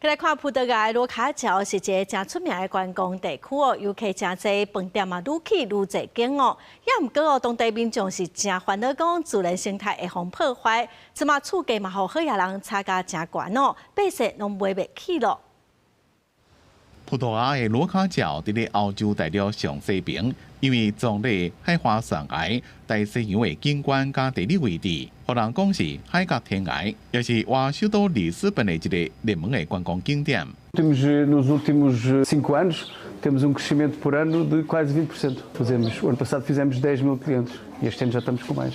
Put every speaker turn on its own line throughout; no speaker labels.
來看葡萄牙的羅卡橋是一个誠出名的觀光地區哦，遊客誠濟，飯店嘛愈起愈濟間哦。也毋過哦，當地民眾是誠煩惱，講自然生態會予破壞，這馬厝價嘛予好額人炒甲誠懸哦，百姓攏買袂起咯。
葡萄牙的羅卡橋佇咧歐洲大陸上西邊，因為壯麗海岸懸崖、大西洋的景觀佮地理位置，予人講是海角天涯，也是活首都里斯本的一个熱門的觀光景點。
Temos, nos últimos 5 anos, temos um crescimento por ano de quase 20%. Fazemos, o ano passado fizemos 10 mil clientes e este ano já estamos com mais,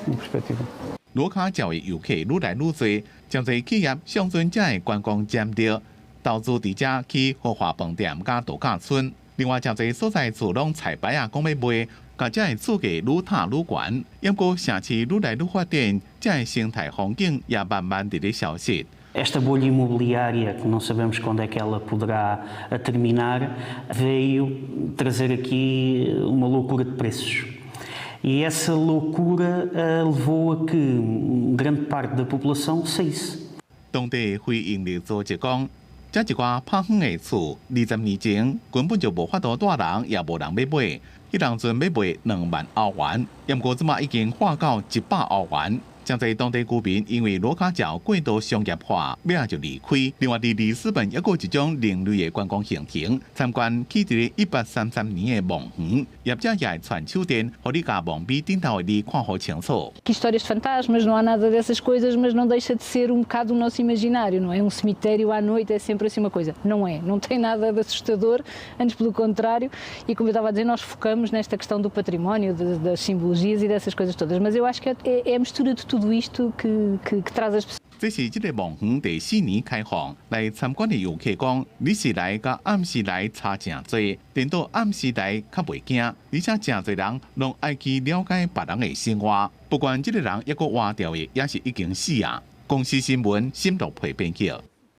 em perspectiva.
羅卡橋的遊客愈來愈濟，誠濟企業相準這个觀光潛力，投資佇遮起豪華飯店佮度假村。另外，誠濟所在厝攏菜牌仔講欲賣，共遮个厝價愈炒愈懸。毋過城市愈來愈發展，遮个生態風景也慢慢佇咧消失。
Esta bolha imobiliária, que não sabemos quando é que ela poderá terminar, veio trazer aqui uma loucura de preços. E essa loucura levou a que grande parte da população saísse.
當地非營利組織講，遮一寡拍遠的厝，20年前根本就無法度蹛人，也無人欲買。彼當陣欲賣2萬歐元，毋過這馬已經喊到100歐元。誠濟當地居民因為羅卡橋過度商業化，尾仔就離開。另外，佇里斯本猶閣有一種另類的觀光行程，參觀起佇1833年的墓園，業者也會傳手電，予你共墓碑頂頭的字看予清楚。
Histórias de fantasmas, não há nada dessas coisas, mas não deixa de ser um bocado o nosso imaginário, não é? Um cemitério à noite é sempre assim uma coisa. Não é, não tem nada de assustador, antes pelo contrário, e como eu estava a dizer, nós focamos nesta questão do património, das simbologias e dessas coisas todas, mas eu acho que é a mistura de tudo isto que traz as pessoas.
這是這个墓園第四年開放，來參觀的遊客講，日時來佮暗時來差誠濟，顛倒暗時來較袂驚，而且誠濟人攏愛去了解別人的生活，不管這个人猶閣活著的，抑是已經死矣。公視新聞，新樂配編輯。